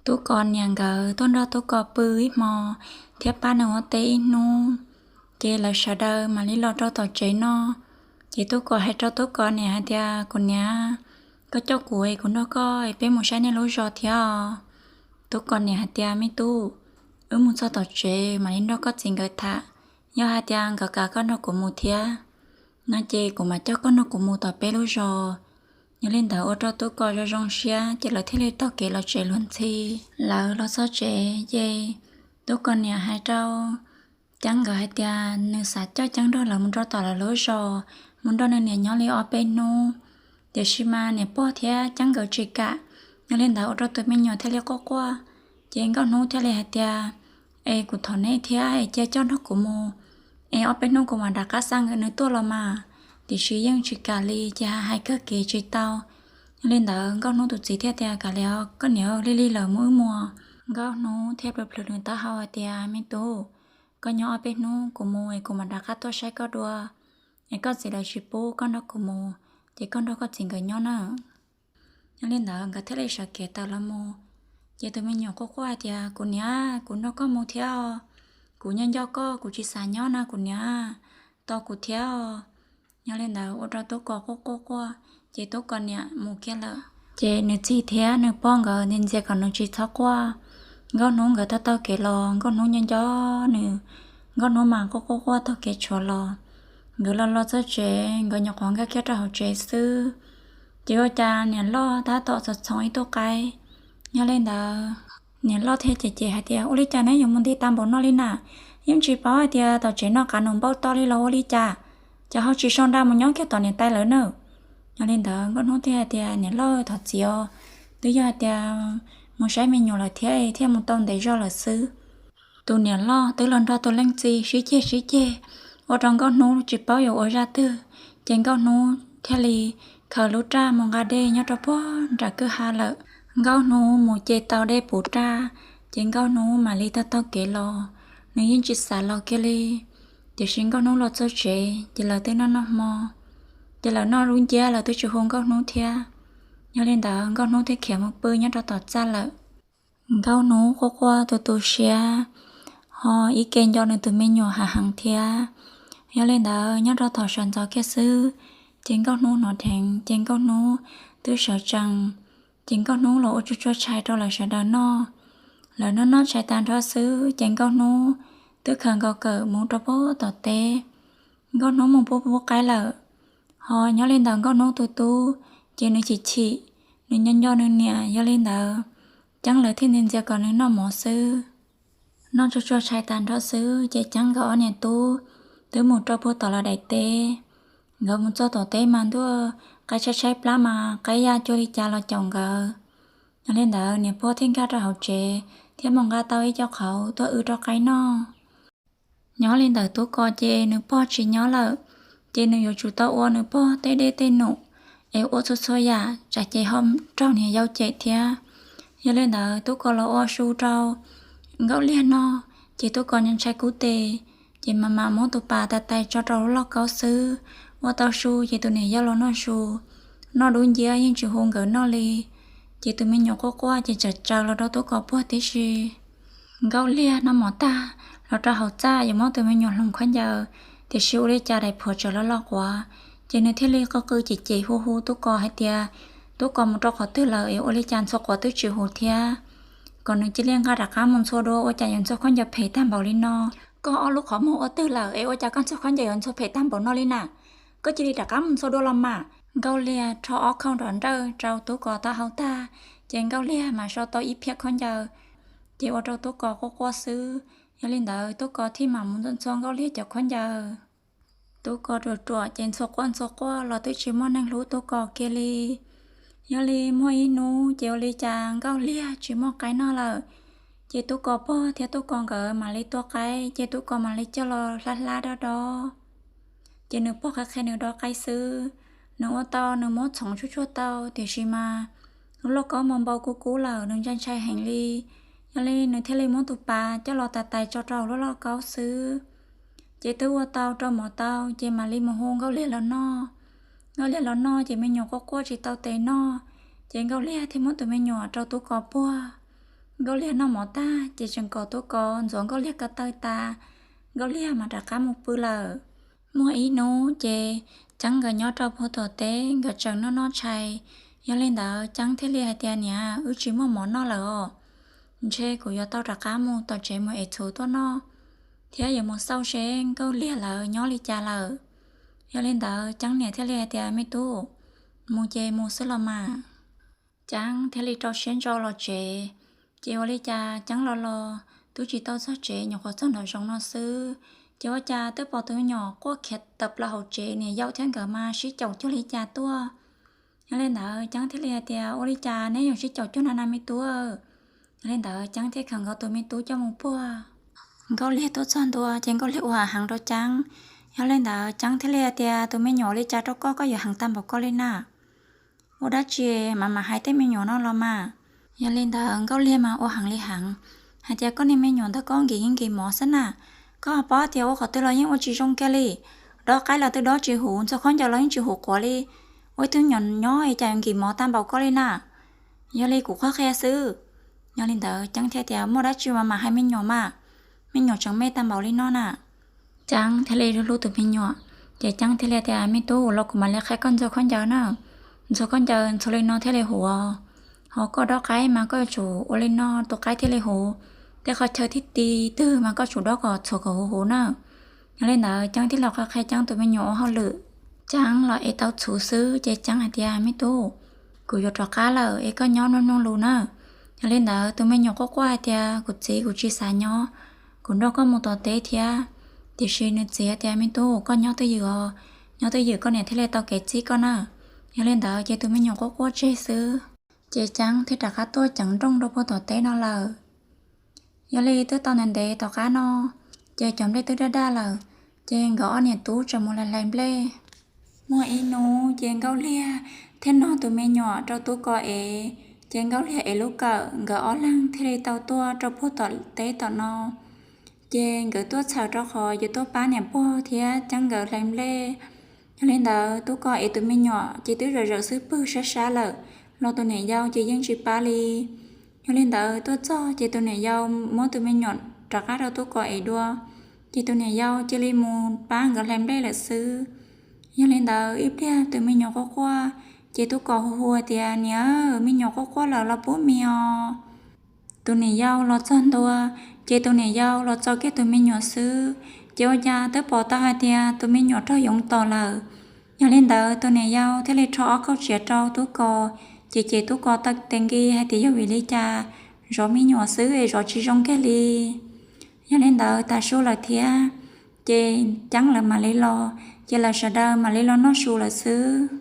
Tub Kos niam nkawd tuaj nrog Tub Kos pw ib hmo thiab pab nws ua teb ib hnub, ces lawv sawv daws mam li los rau tom tsev no. Ces Tub Kos hais rau Tub Kos niam hais tias, Kuv niam, koj coj kuv es kuv nrog koj es peb mus saib nej lub zos thiab os. Tub Kos niam hais tias, Me tub, wb mus txog tom tsev mam li nrog koj txiv nkawd tham. Yog hais tias nkawd kam koj nrog kuv mus thiab no ces kuv mam coj koj nrog kuv mus tom peb lub zos. Yog li ntawd ua rau Tub Kos zoo zoo siab ces lawv thiaj li taug kev los tsev luag ntxhi. Lawv los txog tsev ces Tub Kos niam hais rau Ceeb nkawd hais tias nws xav coj Ceeb nrog lawv mus rau tom lawv lub zos, mus nrog nws niam nyob li ob peb hnub. Tiam sis mas niam pog thiab Ceeb nkawd tsis kam. Yog li ntawd ua rau tus me nyuam thiaj li quaj quaj. Ces Nkauj Hnub thiaj li hais tias, Es kuv thov nej thiab es cia coj nrog kuv mus, es ob peb hnub kuv mam rov qab xa nkawd nws tuaj los mas. Tiam sis yeej tsis kam li ces hais kawg kev tsis tau. Yog li ntawd Nkauj Hnub tus txiv thiaj tias, Kav liam, koj niam, lig lig lawm mus wb mus. Nkauj Hnub thiaj plhws plhws nws taub hau hais tias, Me tub, koj nyob ob peb hnub kuv mus es kuv mam rov qab tuaj saib koj dua. Es koj txiv lawv tsis pub koj nrog kuv mus, ces koj nrog koj txiv nkawd nyob na. Yog li ntawd nkawd thiaj li sawv kev tawm los mus. Ces tus me nyuam quaj quaj hais tias, Kuv niam, kuv nrog koj mus thiab os. Kuv nyob nco koj, kuv tsis xav nyob na kuv niam, tos kuv thiab os. Yog li ntawd ua rau Tub Kos quaj quaj quaj, ces Tub Kos niam mus kiag lawm. Ces nws txiv thiab nws pog nkawd ntxias ntxias kom nws tsis txhob quaj. Nkauj Hnub nkawd taug taug kev los, Nkauj Hnub nyob nco nws, Nkauj Hnub mas quaj quaj quaj taug kev tshuav los. Nkawd los los txog tsev, nkawd nyuam qhuav nkag kiag rau hauv tsev xwb, ces ua cas niam loj tab tom txhoov txhoov ib tug qaib. Yog li ntawd niam loj thiaj cem cem hais tias, Ua li cas neb yuav mus ntev tag npaum no li na? Yeej tsis paub hais tias tom tsev no qav num npau to li los ua li cas? Ces ho tsis sau nra mus nyob kiag tom niam tais lawv na. Yog li ntawd Nkauj Hnub thiaj hais tias, Niam loj, thov txim os, twb yog hais tias mus saib me nyuam lawm thiab thiaj mus tau ntev zog lawm xwb. Tus niam loj twb los nrog tus leej txiv sib ceg sib ceg, ua rau Nkauj Hnub tsis paub yuav ua zaj twg, ces Nkauj Hnub thiaj li khaws lub raj mus nqa dej nyob rau puag nram kwj ha lawm. Nkauj Hnub mus ce tau dej puv raj, ces Nkauj Hnub mam li taug taug kev los, nws yeej tsis xav los kiag li. Tiam sis Nkauj Hnub los txog tsev ces lawv twb noj noj hmo, ces lawv noj dub nciab lawv twb tsis hu Nkauj Hnub thiab. Yog li ntawd Nkauj Hnub thiaj khiav mus pw nyob rau tom txaj lawm. Nkauj Hnub quaj quaj tu tu siab, ho ib ke nco nws tus me nyuam hav heev thiab. Yog li ntawd nyob rau thaum sawv ntxov kiag xwb, ces Nkauj Hnub hnov dheev ces Nkauj Hnub twb sawv tsees, ces Nkauj Hnub los ua tsuag tsuag tshais rau lawv sawv daws noj. Lawv noj noj tshais tag nrho xwb ces Nkauj Hnub twb khaws nkaus kawm mus rau puag tom teb. Nkauj Hnub mus pub pub qaib lawm, ho nyob li ntawd Nkauj Hnub tus tub ces nws chim chim, nws nco nco nws niam. Yog li ntawd Ceeb lawv thiaj ntxias kom nws noj mov xwb. Noj tsuag tsuag tshais tag nrho xwb ces Ceeb nkawd ob niam tub twb mus rau puag tom lawv daim teb. Nkawd mus txog tom teb mas ntuj, qaib tshaib tshaib plab mas qaib yaj cuag li cas los caum nkawd. Yog li ntawd niam pog thiaj nkag rau hauv tsev thiab mus nqa tau ib co qhauv tuaj wb rau qaib noj. Nyob li ntawd Tub Kos ces nws pog tsis nyob lawm, ces nws yuav tsum tau ua nws pog tej dej tej num es ua txhua txhua yam tsam ces ho raug niam yau cem thiab. Yog li ntawd Tub Kos los ua su rau Nkauj Liag noj, ces Tub Kos ntshai kub tes, ces mam mam muab tus pas tais tais tso rau lub lauj kaub xwb. Ua tau su ces tus niam yau los noj su, noj dub nciab yeej tsis hu nkawd noj li. Ces tus me nyuam quaj quaj ces txawm tsaws los rau Tub Kos puag tib si. Nkauj Liag noj mov tag los rau hauv txaj yuav muab tus me nyuam hloov khaub ncaws, tiam sis ua li cas daim phuam txawm loj loj quav, ces nws thiaj li qw qw cem cem hu hu Tub Kos hais tias, Tub Kos mus rau qhov twg lawm es ua li cas ntxhua quav twb tsis hu thiab? Kom nws cia li nqa rov qab mus ntxhua dua, ua cas yuav ntxhua khaub ncaws phem tag npaum li no? Koj ob lub qhov muag ua twg lawm es ua cas koj ntxhua khaub ncaws yuav ntxhua phem tag npaum no li na? Koj cia li rov qab mus ntxhua dua los mas. Nkauj Liag rho ob khauj nrov nrawj rau Tub Kos taub hau tag, ces Nkauj Liag mam so tau ib phiab khaub ncaws, ces ua rau Tub Kos quaj quaj xwb. Yog li ntawd Tub Kos thiaj mam mus ntxhua ntxhua Nkauj Liag cov khaub ncaws. Tub Kos ruam ruam ces ntxhua quaj ntxhua quaj los twb tsis muaj neeg hlub Tub Kos kiag li. Yog li muaj ib hnub ces ua li cas Nkauj Liag tsis muaj qaib noj lawm, ces Tub Kos pog thiab Tub Kos nkawd mam li tua qaib, ces Tub Kos mam li coj los hlab hlab dob dob. Ces nws pog qhia qhia nws dob qaib xwb. Nws ua tau nws muab txhoov tsuag tsuag tau, tiam sis mas lub lauj kaub mas npau kub kub lawm, nws ntshai ntshai heev li. Yog li nws thiaj li muab tus pas coj los tais tais tso rau lub lauj kaub xwb. Ces twb ua tau rau mov tau, ces mam li mus hu Nkauj Liag los noj. Nkauj Liag los noj ces me nyuam quaj quaj tsis tau tes noj, ces Nkauj Liag thiaj muab tus me nyuam rau Tub Kos puag. Nkauj Liag noj mov tag ces tseem kom Tub Kos ntxuav Nkauj Liag ko taw tas, Nkauj Liag mas rov qab mus pw lawm. Muaj ib hnub ces Ceeb nkawd nyob rau puag tom teb, nkawd tseem noj noj tshais. Yog li ntawd Ceeb thiaj li hais tias, Niam, wb tsis muaj mov noj lawm os, ntshe kuv yuav tau rov qab mus tom tsev mus ev txhuv tuaj noj, thiab yuav mus xauj seb Nkauj Liag lawv nyob li cas lawm. Yog li ntawd Ceeb niam thiaj li hais tias, Me tub, mus ces mus xwb los mas. Ceeb thiaj li rau siab ntso los tsev. Ces ua li cas Ceeb los los twb tsis tau txog tsev, nyuam qhuav txog nraum zoov no xwb, ces ua cas twb pom tus me nyuam quaj khiav tawm plaws hauv tsev, niam yau thiab nkawd mas sib caum cuag li cas tuaj. Yog li ntawd Ceeb thiaj li hais tias, Ua li cas neb yuav sib caum cuag na na me tub? Yog li ntawd Ceeb thiaj khaws nkaus tus me tub coj mus puag. Nkauj Liag tuaj txog ntua ces Nkauj Liag ua heev rau Ceeb. Yog li ntawd Ceeb thiaj li hais tias, Tus me nyuam ua li cas rau koj, koj yuav heev tag npaum koj li na? Ua dab tsi mas mam hais tej me nyuam no los mas. Yog li ntawd Nkauj Liag mas ua heev li heev, hais tias, Koj niag me nyuam ntawd koj nkim nkim mov xwb na, koj paub tias ua qhov twg los yeej ua tsis zoo kiag li. Dob qaib los twb dob tsis huv, ntxuag khaub ncaws los yeej tsis huv quav li. Ua ib tug nyuam nyob es cas yuav nkim mov tag npaum koj li na? Yog li kuv qhuab qhia xwb. Yog li ntawd Ceeb thiaj tias, Muaj dab tsi mas mam hais me nyuam mas, me nyuam tseem me tag npaum li no na. Ceeb thiaj li hlub tus me nyuam, ces Ceeb thiaj li tias, Me tub, los kuv mam li qhia koj ntxuag khaub ncaws na. Ntxuag khaub ncaws ntxuag li no thiaj li huv. Ho koj dob qaib mas koj yuav tsum ua li no tus qaib thiaj li huv. Tej qhov chaw thib ti twg mas koj tsum dob kom txhuv kom huv huv na. Yog li ntawd Ceeb thiaj los qhia qhia Ceeb tus me nyuam ua hauj lwm. Ceeb los ev tau txhuv xwb ces Ceeb hais tias, Me tub, kuv yuav rov qab lawm es koj nyob mloog mloog lus na. Yog li ntawd tus me nyuam quaj quaj hais tias, Kuv txiv, kuv tsis xav nyob, kuv nrog koj mus tom teb thiab. Tiam sis nws txiv hais tias, Me tub, koj nyob twj ywm os, nyob twj ywm koj niam thiaj li tau kev txib koj na. Yog li ntawd ces tus me nyuam quaj quaj tseg xwb. Ces Ceeb thiaj rov qab tuaj ceev nrooj rau puag tom teb no lawm. Yog li twb tau ntev ntev tom qab no, ces cov nplej twb daj daj lawm, ces nkawd ob niam tub tseem mus hlais hlais nplej. Muaj ib hnub ces Nkauj Liag thiaj no tus me nyuam rau Tub Kos ev, ces Nkauj Liag ev lub kawm, nkawd ob leeg thiaj li tau tuaj rau puag tom teb tom no. Ces nkawd tuaj txhawm rau qhov yuav tuaj pab niam pog thiab Ceeb nkawd hlais nplej. Yog li ntawd Tub Kos ev tus me nyuam ces twb zawm zawm xub pwg sab sab lawm, los tus niam yau ces yeej tsis pab li. Yog li ntawd tuaj txog ces tus niam yau muab tus me nyuam rov qab rau Tub Kos ev dua, ces tus niam yau cia li mus pab nkawd hlais nplej lawm xwb. Yog li ntawd ib pliag tus me nyuam quaj quaj, ces Tub Kos hu hu tias, Niam, me nyuam quaj quaj lawm los pub mis os. Tus niam yau los txog ntua, ces tus niam yau los txo kiag tus me nyuam xwb, ces ua cas twb pom tau hais tias tus me nyuam raug yoov tom lawm. Yog li ntawd tus niam yau thiaj li rho ob kauj txiav rau Tub Kos, ces ces Tub Kos tau tes nki hais tias yog vim li cas zov me nyuam xwb es zov tsis zoo kiag li. Yog li ntawd tas su lawm thiab, ces Ceeb lawv mam li los, ces lawv sawv daws mam li los noj su lawm xwb.